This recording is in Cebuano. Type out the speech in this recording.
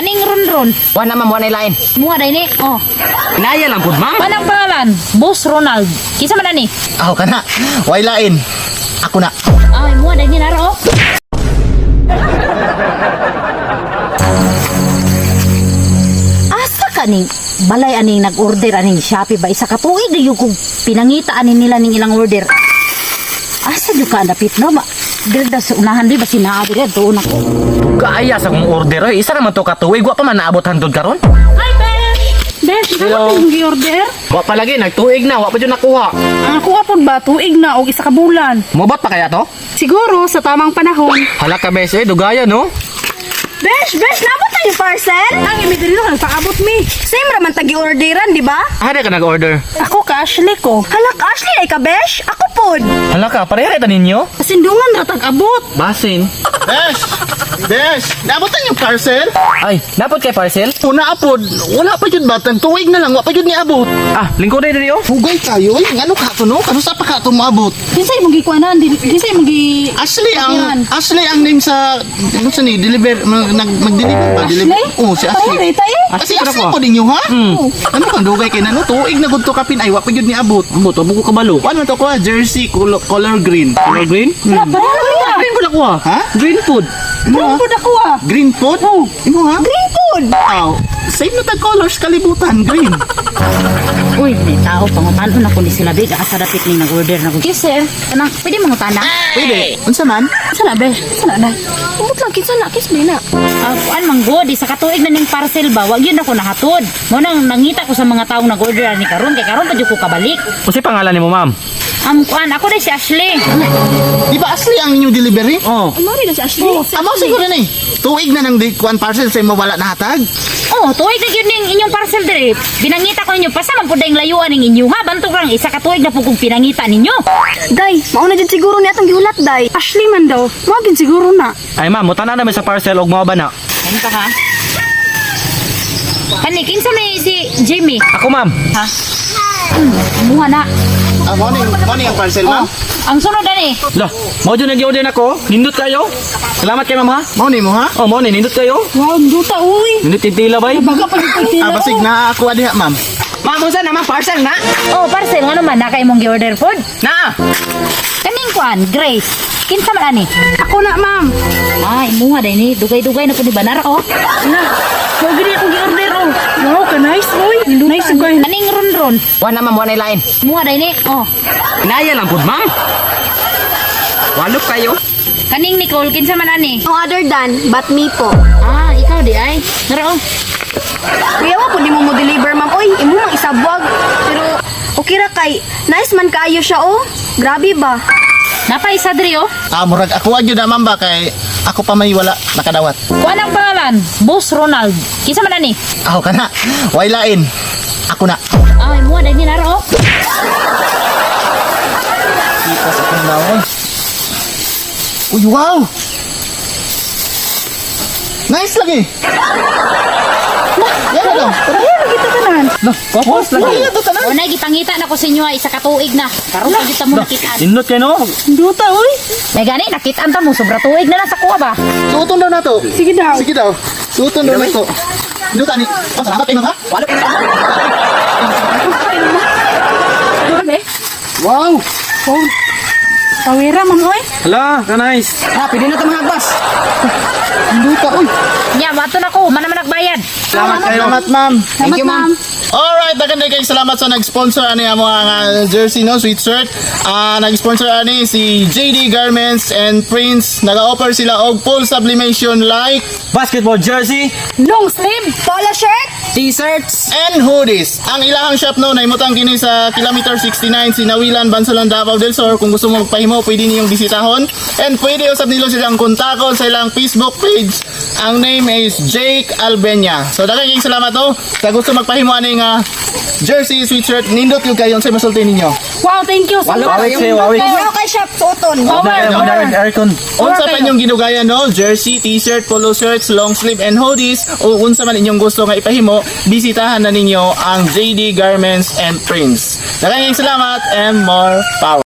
Aning ronron? Wa na, ma'am, wa na lain. Muha day ni. Oh. Inaya lang pud, ma'am. Panang pangalan? Boss Ronald. Kinsa man ani? Aw kana. Way lain. Ako na. Ay, muha day ni naro. Oh. Asa ka ning balay aning nag-order aning Shopee ba, isa ka tuig na yung kung pinangita ani nila ning ilang order. Asa jud ka dapit no ba? Dili daw sa unahan di ba sinaa diri tuon ako. Kaaya sa kong order oy. Isa naman to ka tuig, wa pa man naabot hantod karon. Hi, Beth. Besh, Hello. ano yung gi-order? Wa pa lagi nagtuig na, wa pa jud nakuha. Ang ako pod ba, tuig na og isa ka bulan. Mobot pa kaya to? Siguro sa tamang panahon. Hala ka, bes, eh, dugaya no. Besh, besh, nabot tayo parcel? Ang imidrilo nang paabot mi. Same raman tagi orderan, di ba? Ada ka nag-order? Ako ka Ashley ko. Halak, Ashley ay ka, besh? Ako pod. Hala ka, pareha ta ninyo? Kasindungan ra tag abot. Basin. Besh! Besh! Nabutan yung parcel? Ay, napod kay parcel? Una apod, wala pa jud batan. Tuig na lang, wa pa jud niabot. Ah, lingkod diri oh. Pugay kayo, oy. Ngano ka to no? Kano sa pa ka to moabot? Kinsa imong gikuanan? Kinsa imong gi Ashley ang Yan. Ashley ang name sa ano sa ni deliver mag, nag mag-deliver ba? Deliver. Ashley? Oh, si Ashley. Pareha rita eh. Ah, si Ashley Ashley ko. po ninyo ha? Ano kang dugay kay nano tuig na gud to kapin ay wa pa jud niabot. Ambot, abo ko kabalo. Kuan man to ko jersey color, color green. Color green? Wala, pareha ra ta. Green po na kuha. Ha? Green food. Imo ha? Green pod ako ah. Green pod? Oh. Imo ha? Green food. Aw, same na tag colors kalibutan green. Uy, may tao pangutanon ako ni sila big asa dapit ning nag-order na ko. Yes, sir. Kanang pwede mangutana? Pwede. Unsa man? Kinsa na, Besh? Kinsa na na? Umot lang, kinsa na, kinsa na. Ah, kuan man gud, isa ka tuig na ning parcel ba, wag yun ako nahatod. Mo nang nangita ko sa mga taong nag-order ani karon kay karon pa jud ko kabalik. Unsay pangalan nimo, ma'am? Kuan ako dai si Ashley. Di ba Ashley ang inyong delivery? Oh. Ano rin na si Ashley? Amo siguro ni. Tuig na nang di kuan parcel sa imo wala nahatag. Oh, tuig na gyud ning inyong parcel dire. Binangita ko ninyo pasa man pud ang layuan ning inyo ha. Bantog lang isa ka tuig na pud kong pinangita ninyo. Day, mauna dyan siguro niya atong gihulat, day. Ashley man daw. Mao gid siguro na. Ay, ma'am, mutana namin sa parcel og mao ba na? Ano pa ka? Kani kinsa may si Jimmy? Ako, ma'am. Ha? Muha na. Ah, morning, morning ang parcel, Oh, ma'am. ang sunod ani. Lah, mao jud nag-order nako. Nindot kayo. Salamat kay ma'am ha. Morning mo ha? Oh, mo ni nindot kayo. Wow, duta uy. Nindot tintila bay. Baga pa jud kay Ah, basig na ako diha, ma'am. Ma'am, unsa na ma'am parcel na? Oh, parcel ngano man na kay imong gi-order food? Na. Kaning kuan, Grace. Kinsa man ani? Ako na, ma'am. Ay, muha day ni. Dugay-dugay na pud ni banar oh. Na. Mao gid akong gi-order oh. Wow, ka nice oy. Nice ugay. Aning ronron? Wa na, ma'am, wa na lain. Muha day ni. Oh. Inaya lang pud, ma'am. Walop kayo. Kaning Nicole, kinsa man ani? No other than, but me po. Ah, ikaw di ay. Nara oh. Kuya wa po di mo mo deliver, ma'am. Oy, imo mang isabwag. Pero, okay ra kay, nice man kaayo siya, oh. Grabe ba? Napaisa diri oh. Ah, murag ako gyud na ma'am ba kay ako pa may wala nakadawat. Kuan ang pangalan? Boss Ronald. Kinsa man ani? Aw kana. Way lain. Ako na. Ay, muha day ni nara oh. Kita sa akong lawon. Uy, wow! Nice lagi. Yan na daw. Pareha ra kita tanan. Lah, kokos lagi. Wala to tanan. O nay gipangita na ko sa inyo ay isa ka tuig na. Karon pa gyud ta mo nakitaan. Nindot kayo no. Duta uy. May gani nakitaan ta mo sobra tuig na lang sa kuha ba. Suoton daw na to. Sige daw. Sige daw. Suoton daw na to. Dito ani. Oh, salamat kayo ha. Walop. Grabe. Wow! Oh. Pawera man oy. Hala, ka nice. Ha, pwede na ta mga bus. Duta oy. Nya, mato na ko, man naman nagbayad. Salamat kayo. Salamat, ma'am. Salamat, ma'am. Alright, daghan kay salamat sa nag-sponsor ani amo ang jersey no, sweatshirt. Ah, nag-sponsor ani si JD Garments and Prince. Naga-offer sila og full sublimation like Basketball jersey, Long sleeve. Polo shirt? T-shirts, and hoodies. Ang ilahang shop no, naimutang kini sa kilometer 69 Sinawilan, Bansalan, Davao del Sur. Kung gusto mo magpahimo, pwede niyong bisitahon. And pwede usab nilo silang kontakon sa ilang Facebook page. Ang name is Jake Albenia. So daghang kayong salamat oh. Sa gusto magpahimo ani nga jersey, sweatshirt, nindot yung kayo sa masulti ninyo. Wow, thank you so Walo much. kayo, wawik. Wow kay shop, suoton. Power, power. Aircon. Unsa pa inyong ginugayan no? Jersey, t-shirt, polo shirts, long sleeve and hoodies o unsa man inyong gusto nga ipahimo, bisitahan na ninyo ang JD Garments and Prints. Daghang salamat and more power.